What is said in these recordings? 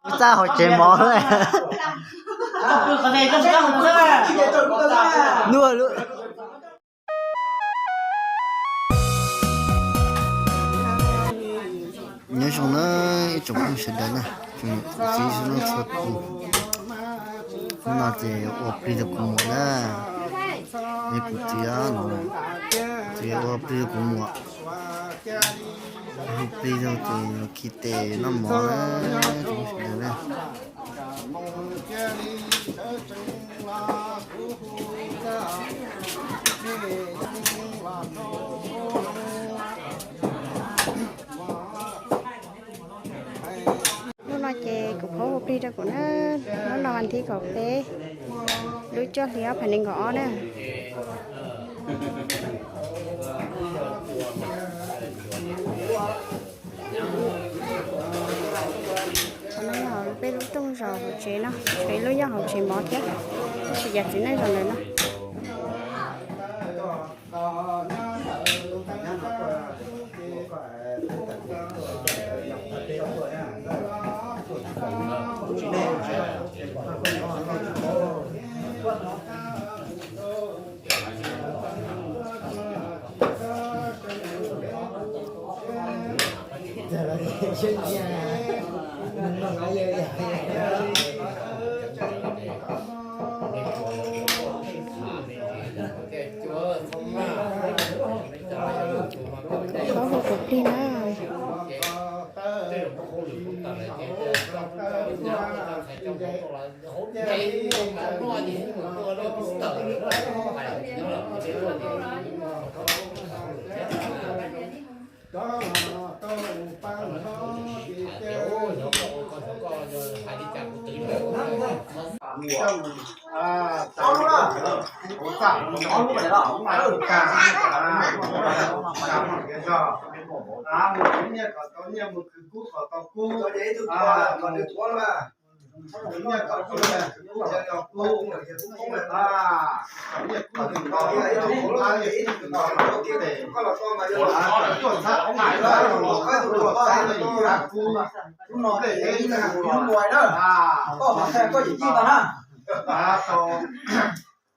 Txaj hauv tsev mov. Nuaj lub. Nyob zoo na ib tsoom phooj sawv daws na, tsoom niam txiv sawv daws txhua tus. Hnub no ces ua plig rau kuv muam na, es kuv txiv, kuv txiv ua plig rau kuv muam. Hu plig rau ces khi tes noj mov na, tsoom phooj sawv daws na. Hnub no ces kuv phob hu plig rau kuv na, hnub no vas thib kaum peb, lub cuaj hli ob phav nees nkaum ob na. Qhov no yog peb lub rooj zos hauv tsev no, peb lub yog hauv tsev mov thiab, tab sis yam txiv neej zos ntawm no. Phob hu kuv plig na.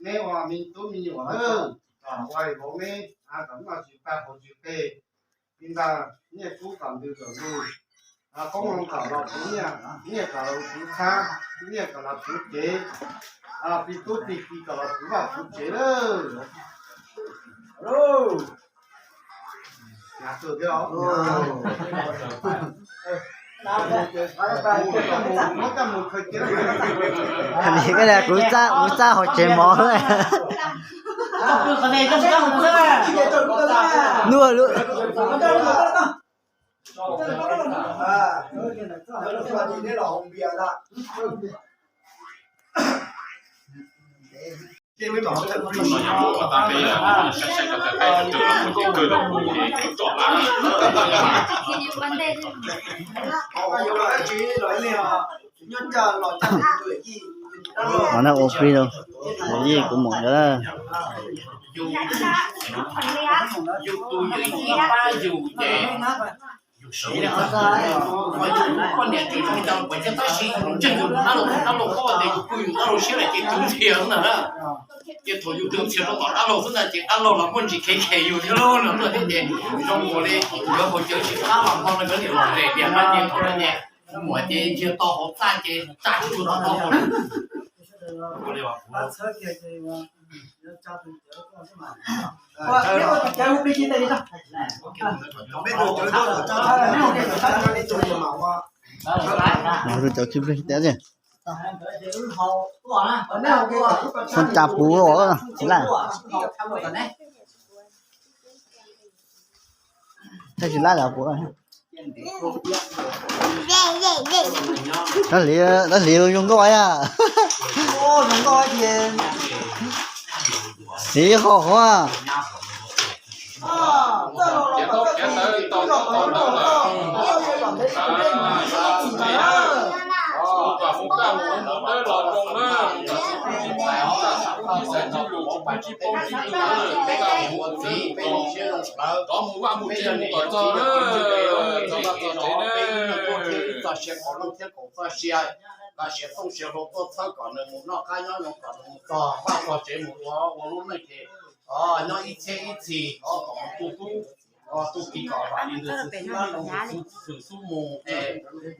Neb ua me tub me nyuam, ua vauv neb kom noj tsis tag haus tsis qe, li ntawd nyiaj kub kom ntws kom ntws, qoob loo kom los puv nyiaj, nyiaj kom los puv txhab, nyiaj kom los puv cev, plig tub plig ki kom los puv vaj puv tsev lawm. Kuv txaj, kuv txaj hauv tsev mov. Nuaj lub. Qhov no ua plig rau yawm yij kuv muam nkawd. Ces thaum yus twb txhiaj rau tom dab laug xwb ntag ces dab laug los muaj ntsis khev khev yus thiab lauj, no tuaj thiab ces zoo nkaus li nkawd haus cawv tsis qab los npog no nkawd niam los tes tias no ces thaum no ces muam ces ntsia to hauv txaj ces tsa tsuj to taub hau. Tus cov tsis plig tias, tsa puv tsis laij, tsis laij los puv. Dab hliv, dab hliv zoo nkauj ib yam. Hliv qhov qhuav. Peb tsis paub txiv, peb tsis paub txiv, peb zoo siab zoo plawv, rov mus vaj mus tsev mus kom txog lawm, txog vaj txog tsev na. Peb ib leeg tuaj thiaj ib txoj sia, kaum leej thiab kaum txoj sia, nqa siav tooj siav hlau tuaj txhawb kom nws mus noj qab nyob zoo, kom nws mus txog vaj txog tsev mus ua ua lub neej ces nyob ib txhiab ib txhis, kom mus tu tub tu kiv kom vam li ntawd xwb, xub mus,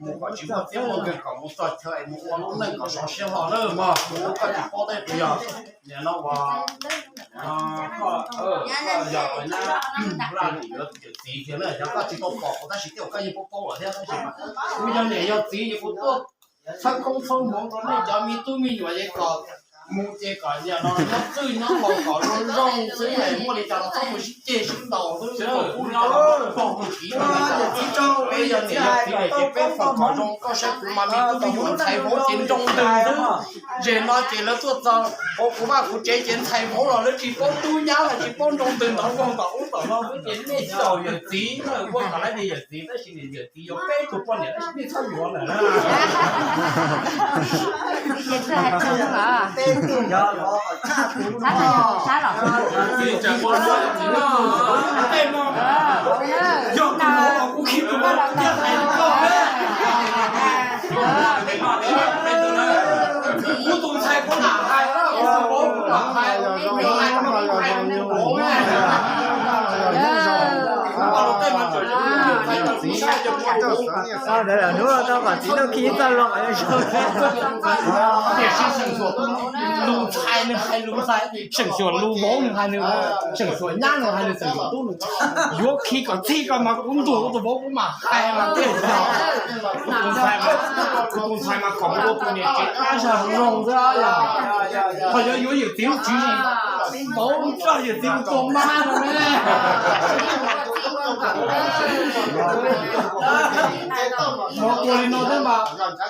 mus kom tsis muaj txiab muaj nkeeg, kom mus txog chaw es mus ua lub neej kom sov siab hlo na mog. Mus ua koj tsis paub tej tus yog niam no uas koj yog nyab laj lim yuav yawm txiv kiag na, yog koj tsis tau pom kuv tab sis tej zaum koj yeej paub paub lawm thiab tab sis mas kuv yog niam yog txiv es kuv tuaj txhawb koob txhawb hmoov rau nej cov me tub me nyuam es kom mus ces kom niam no nyob txwj nyob laus kom zoo zoo xwb, muaj li cas los txhob mus sib ceg sib ntaus xwb, kom kuv li cas los pog mus kiv. Peb yog niam yog txiv lawm ces peb foom kom zoo, koj saib kuv mas me tub me nyuam ntxhais vauv ces nroo ntws xwb. Zem no ces lawv tuaj txog hauv kuv vaj kuv tsev ces ntxhais vauv los lawv tsis paub tub nyab los tsis paub nroo ntws ntawd, ua kom ub tom no xwb ces nej xyaum yawm txiv na, ua kom lawv li yawm txiv tab sis niam yawm txiv yuav peb tug poj niam tab sis nej txhob yuav lawm na. Yog tus vauv mas kuv khib tus vauv tiag hais rau koj, kuv tus ntxhais kuv lam hais, kuv tus vauv kuv lam hais, kuv hais rau kuv tus vauv na. Ntawd lawm hnub no tau kom txiv tau khi txoj loo. Tiam sis seem xyuam tus ntxhais nws hais lus ntxhais, seem xyuam lus vauv nws hais nws, seem xyuam nyab nws hais nws, seem xyuam tub nws, yuav khi kom txhij ko mas kuv ntuas kuv tus vauv kuv mam hais mas tiag. Kuv tus ntxhais mas, kuv tus ntxhais mas kom ua tus niam tsev dab zag zoo xwb yog. Ho yuav yuav yawm txiv lub tswv zis, vauv nrog yawm txiv mus tua mab no ne. Mov tua li no thiab mas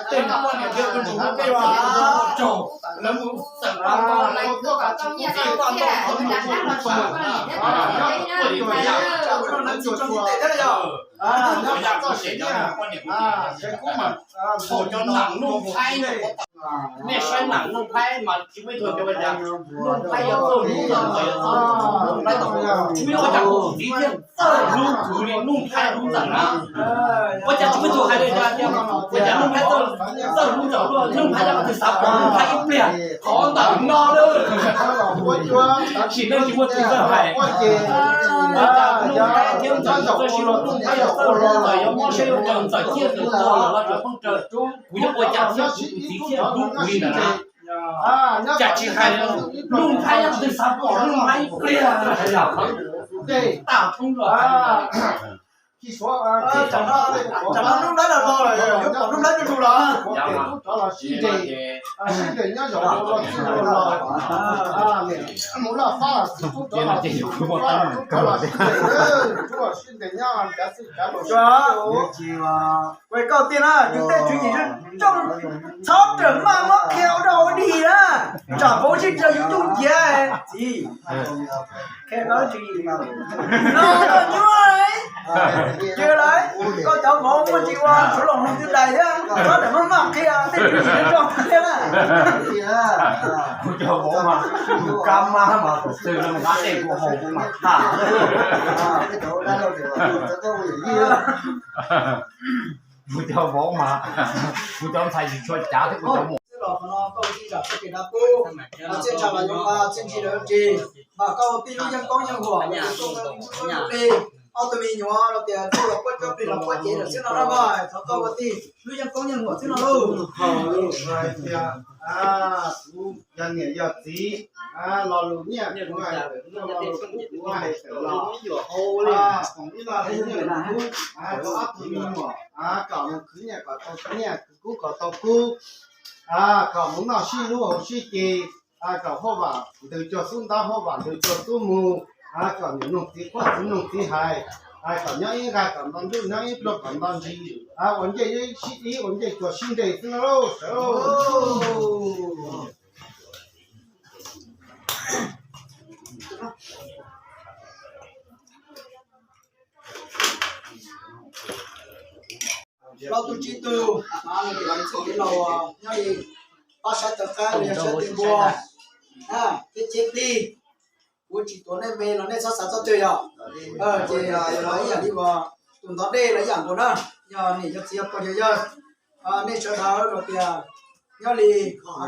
tej poj niam thiab tus ntxhais peb ua raug lawv mus txawm pa pa lawv tuaj kom tsis txij poj ntoo qhov mus tua mus tua ua li ua yam. Ua yam txoj sev cov poj niam kuv tias thaum cov nam Nuj Nplhaib, nej saib nam Nuj Nplhaib mas tsis muaj ib tug cov ua cas. Nuj Nplhaib yog txawj hlub ntxawm, Nuj Nplhaib txawj hlub ntxawm, tsis muaj ib tug txiv thiaj txawj hlub kwv li Nuj Nplhaib hlub ntxawm na. Ua cas tsis muaj ib tug hais li cas tias ua cas Nuj Nplhaib txawj hlub ntxawm luaj, Nuj Nplhaib yog leej twg xav pom Nuj Nplhaib ib pliag qhov ntawm no lawm. Sim neej tsis muaj tus txawj hais. Ua cas Nuj Nplhaib thiab ntxawm txawj sib hlub, Nuj Nplhaib yog txawj hlub ntxawm, yog mob siab yuav raws ntxawm thiaj tus tuag los lawm rau phooj raws. Kuv yuav ua cas thiab kuv tus txiv thiaj hlub kuv li ntawd na? Cas tsis hais, Nuj Nplhaib yog leej twg xav pom Nuj Nplhaib ib pliag. Tag thoob los Tsam no Nuj Nplhaib los los lawm, yuav pom Nuj Nplhaib tu tu los. Rov los sib nres, sib nres nyob zaum no los txij no los, mus loj fab los txij tub rov los txij tub, rov los sib nres, tub los sib nres nyob cav txij cav los. Ua koj tiag na, yus tej tswv yim zoo, txhob rawm maj muab qhia ua dog ua dig na. Tsam vauv sib tsa yus coj ciav txiv. Qhia koj tswv yim no, koj nyuaj, cia lawm, koj cov vauv muaj tsis ua suav loos hloov twg dais thiab, txhob rawm maj maj qhia tej tswv yim zoo thiab na. Kuv cov vauv mas tus kab mab mas tus twg los nqa tej kuv haus kuv mas tham. Kuv cov vauv mas, kuv cov ntxhais tsis tshua cav thiab kuv cov muam. Txij los qhov no koj ua tij zam txoj kev dab pub, txij ntsha los yuav nqa, txij ntsis los yuav ris. Mas koj ua tij lub yeej koob yeej huam, ua tij koob yeej plig. Ob tug me nyuam los tias ntuj los puab cuab plig los puab cev lawm xwb no na, mas thov koj ua tij lub yeej koob yeej huam xwb no lauj. Kuv yog niam yog txiv, lo lus nyiaj kuv hais tawm tuaj, lo lus kub kuv hais tawm los. Foom ib lo lus nyiaj kuv kub rau ob tug me nyuam, kom mus khwv nyiaj kom tau nyiaj, khwv kub kom tau kub, kom mus noj sib hlub haus sib ce, kom huaj vam ntws cuag xub ntab huaj vam ntws cuag xub mu, kom niam mloog txiv quaj txiv mloog txiv hais, kom nyob ib nqag kom nto ntuj nyob ib pluag kom nto ntsis, ua ncej sib ib ua ncej cuag sib nres xwb no lauj sawv. Plaub tug tsib tug, nyob li pab saib taw qaib los yog saib tes npua, thiab ceb plig. kuv tsis tuav nej npe los nej txhob xav txoj twg yog. Ces ib yam li uas tus ntov dej los ib yam nkaus na, yog niam yog txiv yog pog yog yawg, nej sawv daws los tias nyob li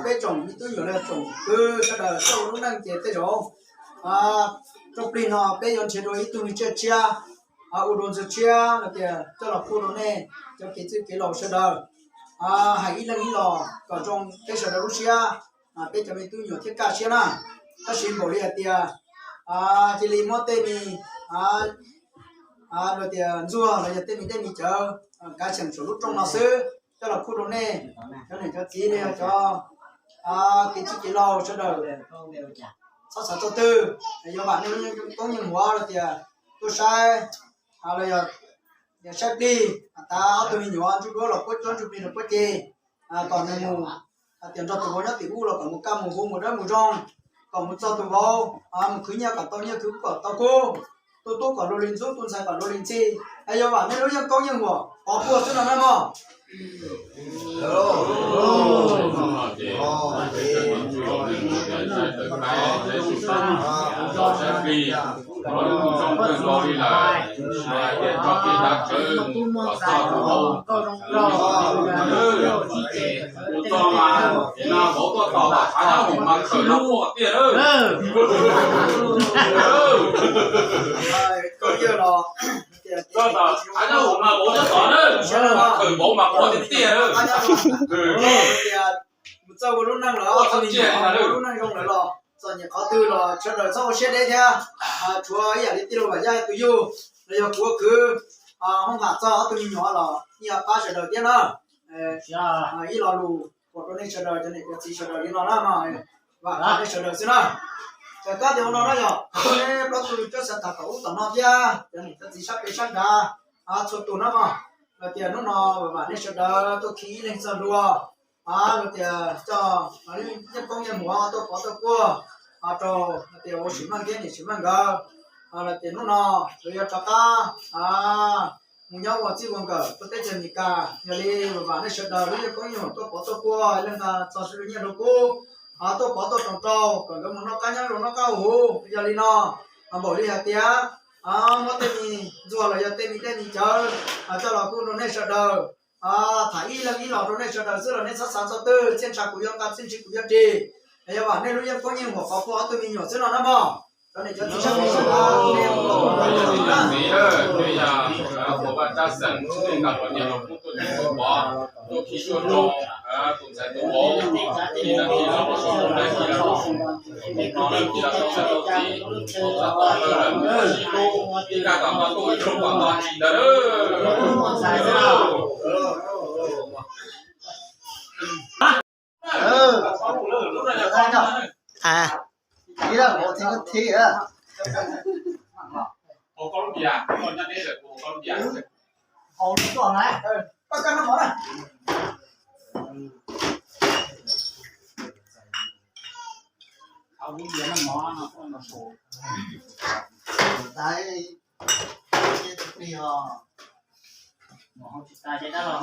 peb tsoom me tub nyuam los tsoom kwv sawv daws txoj ua lub neej ces tej zaum rooj plig no peb yuav nrhiav dua ib tug me tsiaj tshiab, ua dua ntxhw tshiab los tias coj los pub rau nej cov kev txwj kev laus sawv daws, hais ib leeg ib los kom zoo peb sawv daws lub siab, peb cov me tub nyuam thiaj kaj siab na. Tab sis npaum li hais tias cia li muab tej me, los tias ntxuag los yog tej me dej me cawv kav xyeem saum lub rooj no xwb coj los pub rau nej cov niam cov txiv los yog cov kev txwj kev laus sawv daws txhob xav txog twg, yuav vam nej lub koob yeej huam los tias tuaj saib los yog saib plig, tas ob tug me nyuam ntsuj duab los puab cuab ntsuj plig los puab ce, kom nws mus, hais tias nrog tus vauv nyob tim ub los kom mus kaj mus huv mus dawb mus zoo, kom mus txog tus vauv mus khwv nyiaj kom tau nyiaj, khwv kub kom tau kub, tu tub kom luag li ntxub, tu ntxhais kom luag li ntxhi. Es yuav vam nej lub yeej koob yeej huam pov puag xwb no na mog. Tus txog mas no vauv tuaj tos mas tshav nyob hoom mas khawm noj quaj tiag lawm. Koj yawg los, tshav nyob hoom mas vauv nyob tod na, khawm vauv mas quaj tiag tiag lawm. Mus txawj ua lub neej lawm, ua lub neej zoo lawm los txom nyem qhov twg los sawv daws txhob ua siab deb thiab. Tshuav ib yam li tij laug Vam Yaj tus yug los yog kuv ua kwv, hoob ham txog ob tug me nyuam los yeej yuav pab sawv daws thiab na. Ib lo lus pom rau nej sawv daws cov niam cov txiv sawv daws li no na, vam nej sawv daws xwb na. Txawm kab tias ua no na yog peb plaub tug coj xav tham tom ub tom no thiab cov niam cov txiv sab pem sab nrad txhua tus na mog, los tias hnub no vam nej sawv daws tuaj khi ib leeg txog dua, los tias coj yeej koob yeej huam tuaj pov tuaj puag rau los tias ua sim neej thiab niam sim neej nkawd, los tias hnub no lawv yuav rov qab mus nyob ua txij ua nkawm tuaj teb chaws Amelikas. Yog li vam nej sawv daws lub yeej koob yeej huam tuaj pov tuaj puag leej ntawd txog sawv daws nyiaj rau kub, tuaj pov tuaj roos rau kom nkawd mus noj qab nyob zoo noj qab huv. Yog li no npaum li hais tias muab tej me ntxuag los yog tej me dej me cawv coj los pub rau nej sawv daws, tham ib leeg ib los rau nej sawv daws xwb los nej txhob xav txog twg, txhiaj ntsha kuv yuav nqa, txhiaj ntsig kuv yuav ris. Yog vam nej lub yeej koob yeej huam pov puag ob tug me nyuam xwb no na mog. Cov niam cov txiv sab pem sab nrad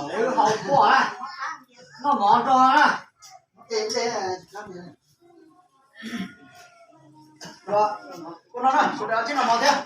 nej ua tau na. Hau tuaj na, noj mov nrog na. Ua no na, sawv daws noj mov thiab.